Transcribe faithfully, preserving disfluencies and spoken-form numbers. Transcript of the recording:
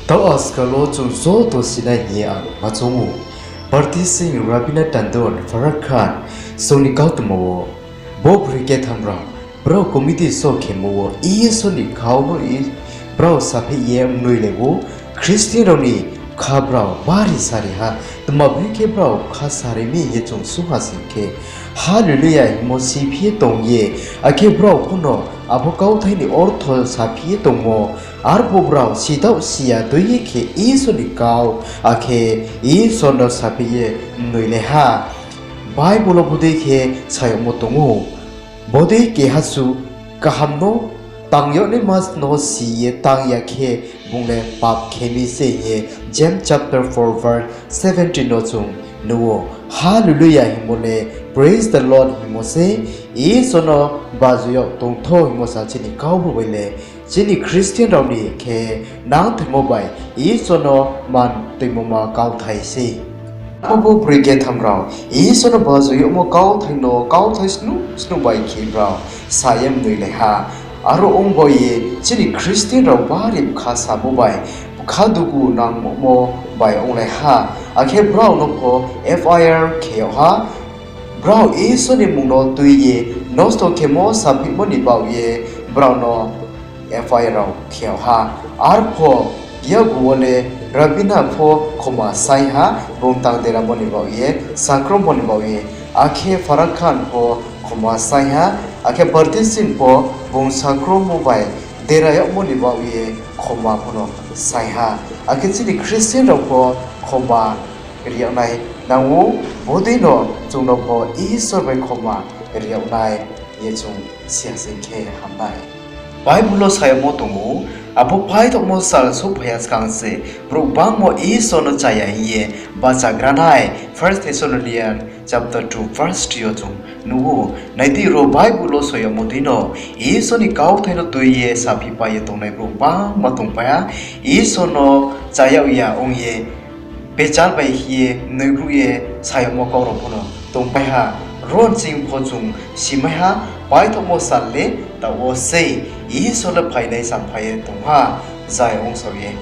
Taoh ajkal wo chung joto sinai hing ye ang ma choung ou. Bharti Singh, Raveena Tandon, Farah Khan, song ni kautma wo, bo broi ketham rao, brao committee so khemo wo Isor ni kau no brao sapheh ye mnoilai ou. Christian rao ni bkha brao bari sari ha, tma bri khe brao bkha sari mi hing ye chung sung ha sing khe, Hallelujah hingmo siphi ye tong ye, akhe brao pho no abo kauthai ni ortho saphi ye tongmo, arphuh brao sidaoh siya tui ye khe Isor ni kau, akhe Isor no sapheh ye mnoilai ha. Bible wo bodei khe sa yagmo tong ou. Bodei keha suh kaham no tang yag naima no si ye tang ya khe, bung le pap khe mi se hing ye James chapter four verse seventeen no chung nuh ou. Hallelujah hingmo le praise the Lord hingmo se, Isor no baju yag tongtho hingmo sa chini kau bru bai le, chini Christian rao ni khe nangthaimo bai Isor no man tuimoma kauthai se. Abo broi ketham rao Isor no baju yagmo kauthai no kauthai snuh snuh bai khe brao sa ye mnoilai ha. Aro ong baoh ye chini Christian rao bari bkha samo bai, bkha dugu nangmo bai onglai ha. Akhe brao no pho F I R khe yag ha. Brao Isor ni mmung no tui ye nosto khemo saphihmo ni baoh ye brao no F I R rao khe yag ha. Arphuh yakgu wo le Raveena pho khoma saing ha, bung tang deramo ni baoh ye, sakromo ni baoh ye, akhe Farah Khan pho khoma saing ha, akhe Bharti Singh pho bung sakromo bai dera yagmo ni baoh ye khoma pho no saing ha. Akhe chini Christian rao pho khoma ri yag nai nang ou, bodei no chung no pho Isor bai khoma ri yag nai hing ye chung si ya sing khe ham nai. Bible wo sa yagmo tong ou, abo paithaohmo sal souhphai ya skang se brouh gbangma Isor no cha ya hing ye bahchagranai First Thessalonians chapter two verse three yo chung nuh ou. Nai di, ro Bible wo so yagmo dei no Isor ni kauthai no tui ye saphipai ye tongnai brouh gbangma tongpai ha. Isor no cha yag ya ong ye, bechar bai khe ye mnoibruh ye sa yagmo kau rao pho no tongpai ha. Ro nching pho chung simai ha, paithaohmo sal le taoh wo sei, Isor le phainai samphai ye tong ha, zai ongsao ye.